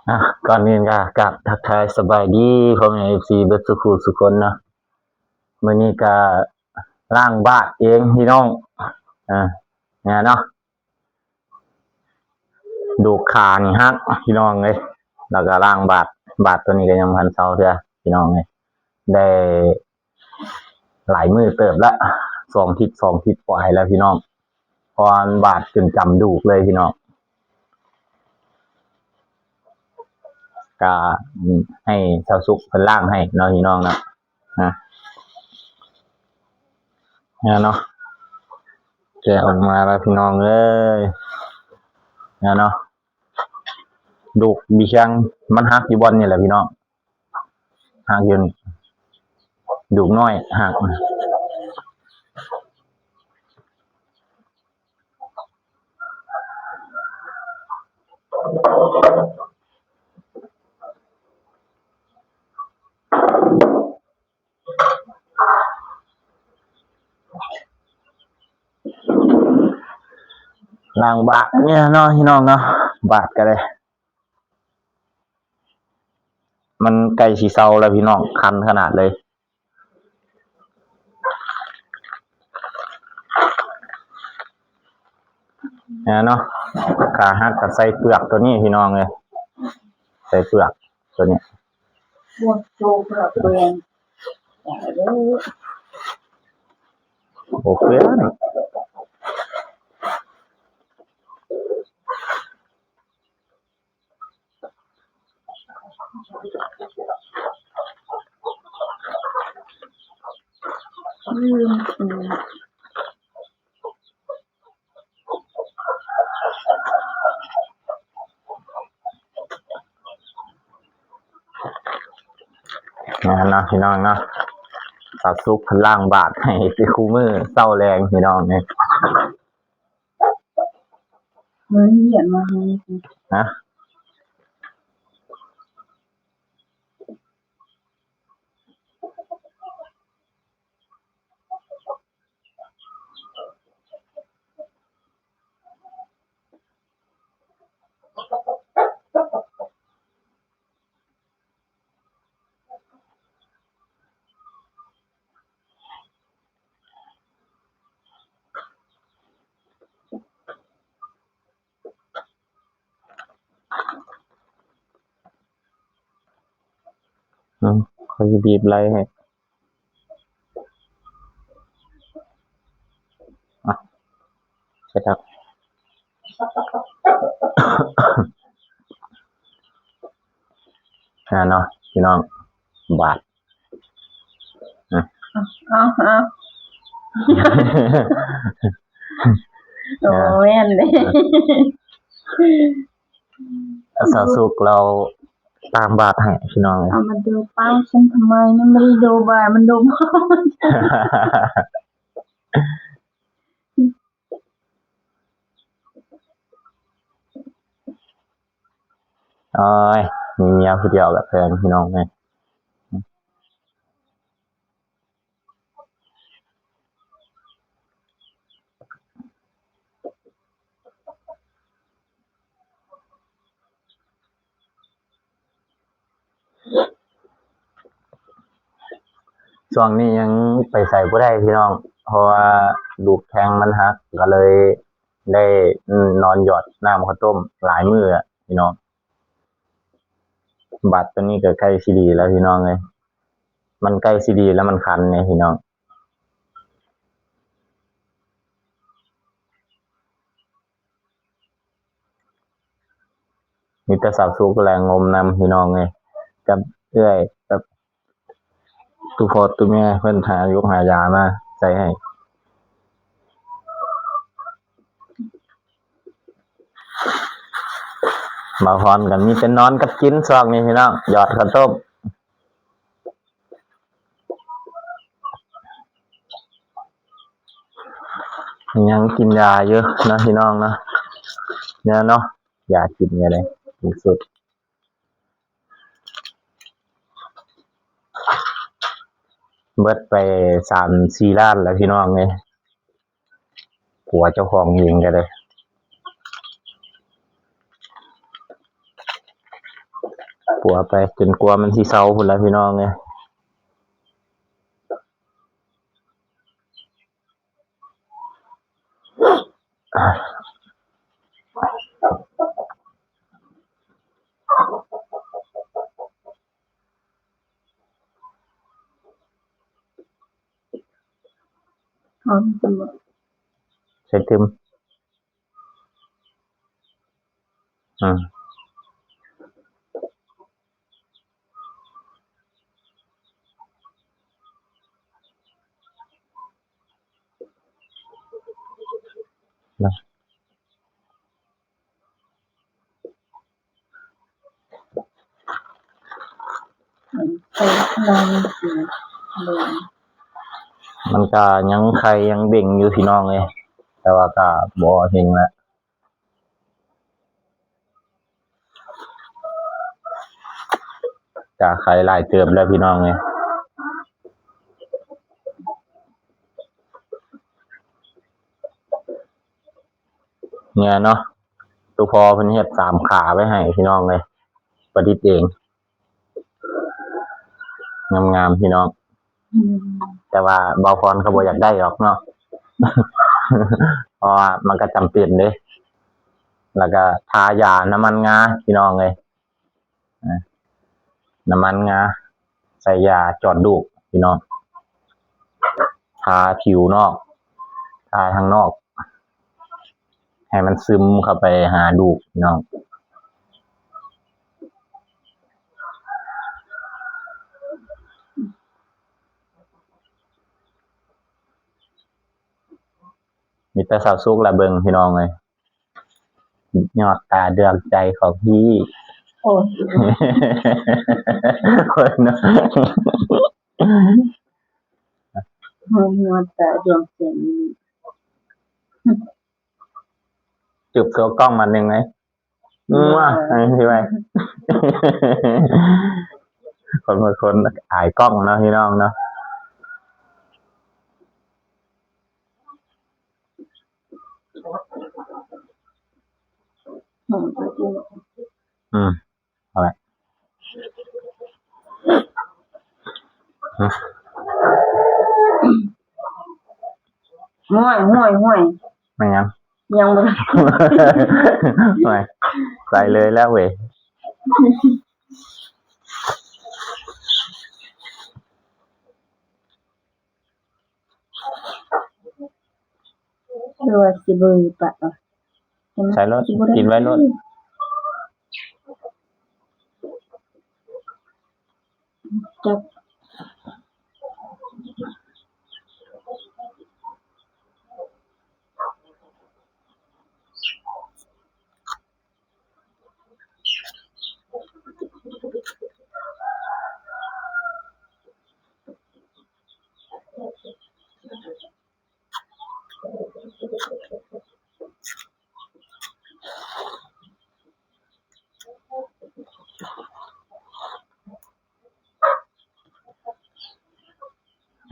ອ່ະ ກ່ອນອື່ນກໍກາບທັກທາຍສະບາຍດີພໍ່ແມ່ເອັຟຊີເບິດສູ່ຜູ້ສູ່ຄົນເນາະ. ມື້ນີ້ກໍລ້າງບາດເອງພີ່ນ້ອງ ອ່າ ນີ້ເນາະ ດູກຂານີ້ຫັກພີ່ນ້ອງເອີຍ ແລ້ວກໍລ້າງບາດ ບາດຕົວນີ້ກໍຍັງບໍ່ທັນເຊົາເທື່ອພີ່ນ້ອງເອີຍ ໄດ້ ຫຼາຍມື້ເຕີບລະ ສອງທິດ ສອງທິດປາຍແລ້ວພີ່ນ້ອງ ເພາະວ່າມັນບາດຈົນຈຳດູກເລີຍພີ່ນ້ອງ. ກະໃຫ້ສາວສຸກເພິ່ນລ້າງໃຫ້ເນາະພີ່ນ້ອງເນາະ ນະ ນີ້ເນາະ ແກະອອກມາແລ້ວພີ່ນ້ອງເອີຍ ນີ້ເນາະ ດູກບີແຄງມັນຫັກຢູ່ບ່ອນນີ້ແຫຼະພີ່ນ້ອງ. ຫາກຢູ່ນີ້ ດູກນ້ອຍຫາກ ລ້າງບາດນີ້ເນາະ ພີ່ນ້ອງເນາະ ບາດກໍໄດ້ ມັນໃກ້ຊິເຊົາແລ້ວພີ່ນ້ອງ ຄັນຂະໜາດເລີຍ ແມ່ນເນາະ. ຂາຫັກກໍໃສ່ເປືອກຕົວນີ້ພີ່ນ້ອງເອີຍ ໃສ່ເປືອກຕົວນີ້ ໂອ້ ໂຕເປືອກເປືອງ ໂອ້ ເປືອງ. ນັ້ນເນາະ ພີ່ນ້ອງເນາະ ສາວສຸກເພິ່ນລ້າງບາດໃຫ້ແຕ່ຄູ່ມື້ເຊົ້າແລງ ພີ່ນ້ອງເອີຍ. ເອີ ຮຽນມາໃຫ້ ຮະ? ອືມ ຂ້ອຍຊິບີບໄລ່ໃຫ້ ອ່ະ ເສັດແລ້ວ ອ່າ ເນາະ ພີ່ນ້ອງ ບາດ ອືມ ເອົາ ເອົາ ໂອ້ ແມ່ນເດ້ ສາວສຸກລາວຕາມບາດໃຫ້ພີ່ນ້ອງເອີຍ. ເອົາມາດູປ້າຍຊັ້ນທຳໄມ? ມັນບໍ່ໄດ້ດູບາດ ມັນດູບາດ. ໂອ້ຍ ມີເມຍຜູ້ດຽວກໍແພງ ພີ່ນ້ອງເອີຍ. ຊ່ວງນີ້ຍັງໄປໃສບໍ່ໄດ້ພີ່ນ້ອງ ເພາະວ່າລູກແຂ້ງມັນຫັກ ກໍເລີຍໄດ້ນອນຢອດນ້ຳເຂົ້າຕົ້ມຫຼາຍມື້ແລ້ວພີ່ນ້ອງ. ບາດຕອນນີ້ກໍໃກ້ຊິດີແລ້ວພີ່ນ້ອງເອີຍ ມັນໃກ້ຊິດີແລ້ວ ມັນຄັນເດ້ພີ່ນ້ອງ. ມີແຕ່ສາວສຸກແລະງົມນຳພີ່ນ້ອງເອີຍ ກັບເອື້ອຍ ກັບ ຕູ່ພໍ່ຕູ່ແມ່ເພິ່ນຫາຢູກຫາຢາມາໃສ່ໃຫ້. ບ່າວພອນກໍມີແຕ່ນອນກັບກິນຊ່ວງນີ້ພີ່ນ້ອງ ຢອດເຂົ້າຕົ້ມ. ຍັງກິນຢາຢູ່ເນາະພີ່ນ້ອງເນາະ ແນວເນາະ ຢາກິນກໍໄດ້ ກິນສຸດ. ເບິດໄປສາມສີ່ລ້ານແລ້ວພີ່ນ້ອງເອີຍ ຜົວເຈົ້າຂອງເອງກໍໄດ້. ປົວໄປຈົນກວ່າມັນຊິເຊົາພຸ້ນລະພີ່ນ້ອງເອີຍ. ຫອມຈັງເນາະ ໃສ່ຕື່ມ. ອືມ ນະ ມັນກະຍັງໄຂ່ຍັງເບັ່ງຢູ່ພີ່ນ້ອງເອີຍ ແຕ່ວ່າກະບໍ່ເຮັງລະ ກະໄຂ່ຫຼາຍເຕີບແລ້ວພີ່ນ້ອງເອີຍ. ເນີ້ຍເນາະ ຕູພໍ່ເພິ່ນເຮັດສາມຂາໄວ້ໃຫ້ພີ່ນ້ອງເອີຍ ປະດິດເອງ ງາມໆ ພີ່ນ້ອງ. ອືມ ແຕ່ວ່າບ່າວພອນກໍບໍ່ຢາກໄດ້ດອກເນາະ ເພາະວ່າມັນກໍຈຳເປັນເດ້ ແລ້ວກໍທາຢານ້ຳມັນງາພີ່ນ້ອງເອີຍ. ອາ ນ້ຳມັນງາ ໃສ່ຢາຈອດດູກພີ່ນ້ອງ ທາຜິວນອກ ທາທາງນອກ ໃຫ້ມັນຊຶມເຂົ້າໄປຫາດູກພີ່ນ້ອງ. ມີແຕ່ສາວສຸກລະເບິ່ງພີ່ນ້ອງເອີຍ. ຍອດຕາດວງໃຈຂອງພີ່ ໂອ້ຍ ເພິ່ນເນາະ ຍອດຕາດວງໃຈ ຈູບໂຊກ້ອງມາໜຶ່ງເລີຍ ເອີ ເອີ ທີ່ໄວ້ ຄົນບາງຄົນອາຍກ້ອງເນາະ ພີ່ນ້ອງເນາະ. ອືມ ເອົາລະ ຮະ ຫ້ວຍ ຫ້ວຍ ຫ້ວຍ ແມ່ນຫຍັງ? ຍັງບໍ່ໄດ້ ໂອ້ຍ ໃສ່ເລີຍແລ້ວເວີຍ. ຫຼືວ່າຊິບໍ່ປະວະ? ໃສ່ໂລດ ກິນໄວ້ໂລດ. ຈັບ.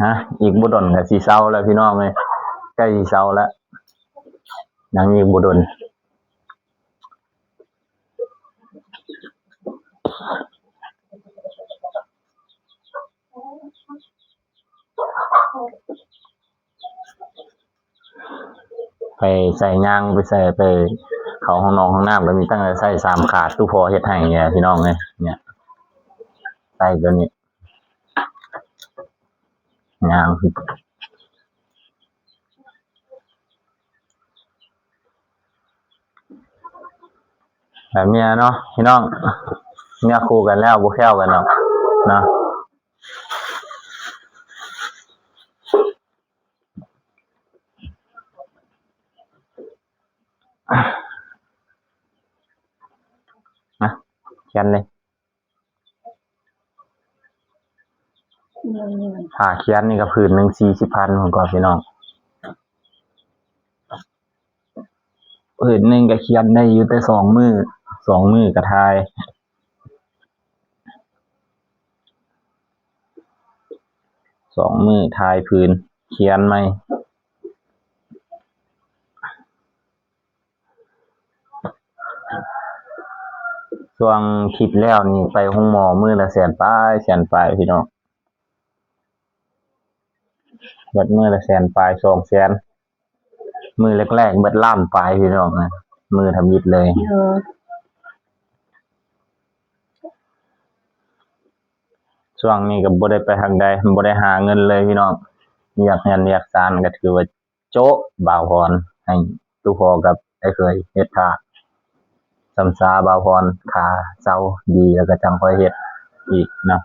ຮະ ອີກບໍ່ດົນກໍຊິເຊົາແລ້ວພີ່ນ້ອງເອີຍ ໃກ້ຊິເຊົາແລ້ວ ຍັງອີກບໍ່ດົນ. ໄປໃສ່ຍ່າງ ໄປໃສ່ ໄປເຂົ້າຫ້ອງນ້ອງຫ້ອງນ້ຳ ກໍມີຕັ້ງແຕ່ໃສ່ສາມຂາ ຕູ້ພໍ່ເຮັດໃຫ້ນີ້ພີ່ນ້ອງເອີຍ ເນີ້ຍ ໃສ່ຕົວນີ້ ຍ່າງ ແບບເມຍເນາະພີ່ນ້ອງ ເມຍຄູ່ກັນແລ້ວບໍ່ແຄ້ວກັນດອກເນາະ. ນະ ຂຽນເລີຍ. ອືມ ຜ້າຂຽນນີ້ກໍຜືນໜຶ່ງສີ່ສິບພັນພຸ້ນກໍພີ່ນ້ອງ ຜືນໜຶ່ງກໍຂຽນໄດ້ຢູ່ແຕ່ສອງມື້ ສອງມື້ກໍຖ່າຍ ສອງມື້ຖ່າຍຜືນ ຂຽນໃໝ່. ຊ່ວງຄິດແລ້ວນີ້ໄປໂຮງໝໍມື້ລະແສນປາຍ ແສນປາຍພີ່ນ້ອງ ເບິດມື້ລະແສນປາຍ ສອງແສນ ມື້ແລກໆເບິດລ້ານປາຍພີ່ນ້ອງ ມື້ທຳອິດເລີຍ. ເອີ ຊ່ວງນີ້ກໍບໍ່ໄດ້ໄປທາງໃດ ບໍ່ໄດ້ຫາເງິນເລີຍພີ່ນ້ອງ ວຽກເຮືອນວຽກຊານກໍຖືວ່າ ໂຈະ ບ່າວພອນ ໃຫ້ຕູ້ພໍ່ກັບອ້າຍເຂີຍເຮັດຖ້າ ຊ່ຳຊາບ່າວພອນຖ້າເຊົາດີ ແລ້ວກໍຈັ່ງຄ່ອຍເຮັດອີກເນາະ.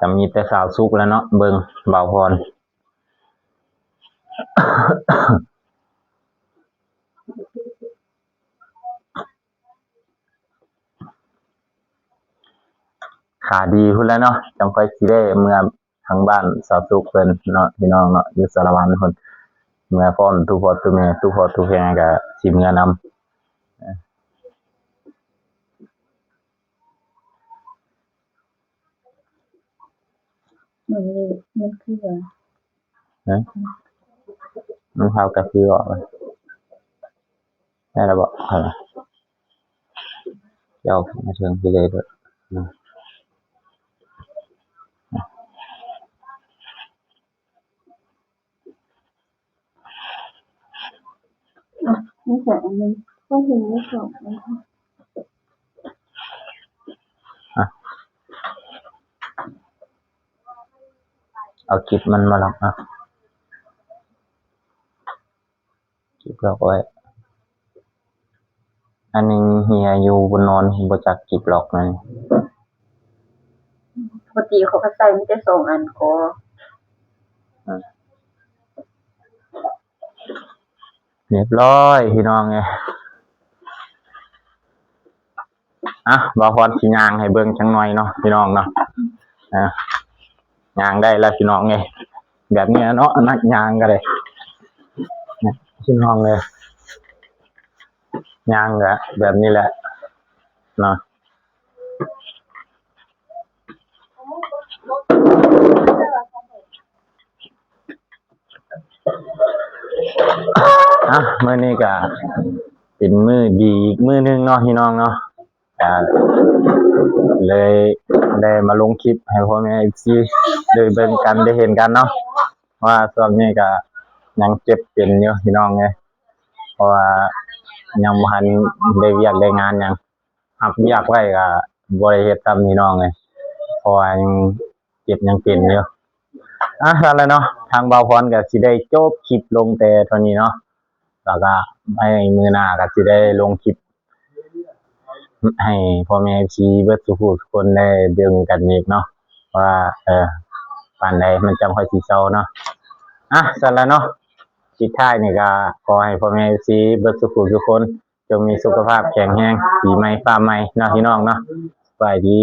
ກໍມີແຕ່ສາວສຸກແລ້ວເນາະ ເບິ່ງບ່າວພອນ. ຂາດີພຸ້ນແຫຼະເນາະ ຈັ່ງຄ່ອຍຊິໄດ້ເມືອທາງບ້ານສາວສຸກເພິ່ນເນາະ ພີ່ນ້ອງເນາະ ຢູ່ສາລະວັນພຸ້ນ ເມືອພ້ອມຕູ້ພໍ່ຕູ້ແມ່ ຕູ້ພໍ່ຕູ້ແມ່ກໍຊິເມືອນຳ. ມັນ ມັນຄືວ່າ ຮະ? ມັນເຜົາກະຄືອອກແລ້ວ ໄດ້ແລ້ວບໍ່? ເອົາລະ ເຈົ້າມາເຖິງພີເລີຍເດີ. ອ່ະ ມີແຕ່ອັນໜຶ່ງ ຂ້ອຍເຫັນມີສອງອັນ. ອ່ະ ເອົາກິບມັນມາລອກເນາະ ກິບລອກໄວ້. ອັນນີ້ເຮຍຢູ່ບົນນອນ ບໍ່ຈັກກິບລອກນັ້ນ. ປົກກະຕິເຂົາກໍໃສ່ມີແຕ່ສອງອັນກໍ ອືມ ຮຽບຮ້ອຍພີ່ນ້ອງເອີຍ. ອ່ະ ບ່າວພອນຊິຍ່າງໃຫ້ເບິ່ງຈັກໜ່ອຍເນາະ ພີ່ນ້ອງເນາະ. ອ່ະ ຍ່າງໄດ້ແລ້ວພີ່ນ້ອງເອີຍ ແບບນີ້ເນາະ ນັກຍ່າງກໍໄດ້ ພີ່ນ້ອງເອີຍ ຍ່າງກະແບບນີ້ແຫຼະເນາະ. ອ່ະ ມື້ນີ້ກະເປັນມື້ດີອີກມື້ໜຶ່ງເນາະ ພີ່ນ້ອງເນາະ. ກະເລີຍໄດ້ມາລົງຄລິບໃຫ້ພໍ່ແມ່ເອັຟຊີໄດ້ເບິ່ງກັນ ໄດ້ເຫັນກັນເນາະ ວ່າຊ່ວງນີ້ກະຍັງເຈັບເປັນຢູ່ພີ່ນ້ອງເອີຍ ເພາະວ່າຍັງບໍ່ທັນໄດ້ວຽກໄດ້ງານຫຍັງ ຮັບວຽກໄວ້ກະບໍ່ໄດ້ເຮັດຊ້ຳພີ່ນ້ອງເອີຍ ເພາະວ່າຍັງເຈັບຍັງເປັນຢູ່. ອ່ະ ຊັ້ນແຫຼະເນາະ ທາງບ່າວພອນກະຊິໄດ້ຈົບຄລິບລົງແຕ່ເທົ່ານີ້ເນາະ ແລ້ວກະໃນມື້ໜ້າກະຊິໄດ້ລົງຄລິບ ໃຫ້ພໍ່ແມ່ເອັຟຊີເບິດສູ່ຜູ້ສູ່ຄົນໄດ້ເບິ່ງກັນອີກເນາະ ວ່າ ເອີ ປານໃດມັນຈັ່ງຄ່ອຍຊິເຊົາເນາະ. ອ່ະ ຊັ້ນລະເນາະ ສຸດທ້າຍນີ້ກະຂໍໃຫ້ພໍ່ແມ່ເອັຟຊີເບິດສູ່ຜູ້ສູ່ຄົນ ຈົ່ງມີສຸຂະພາບແຂງແຮງ ປີໃໝ່ຟ້າໃໝ່ເນາະ ພີ່ນ້ອງເນາະ. ສະບາຍດີ.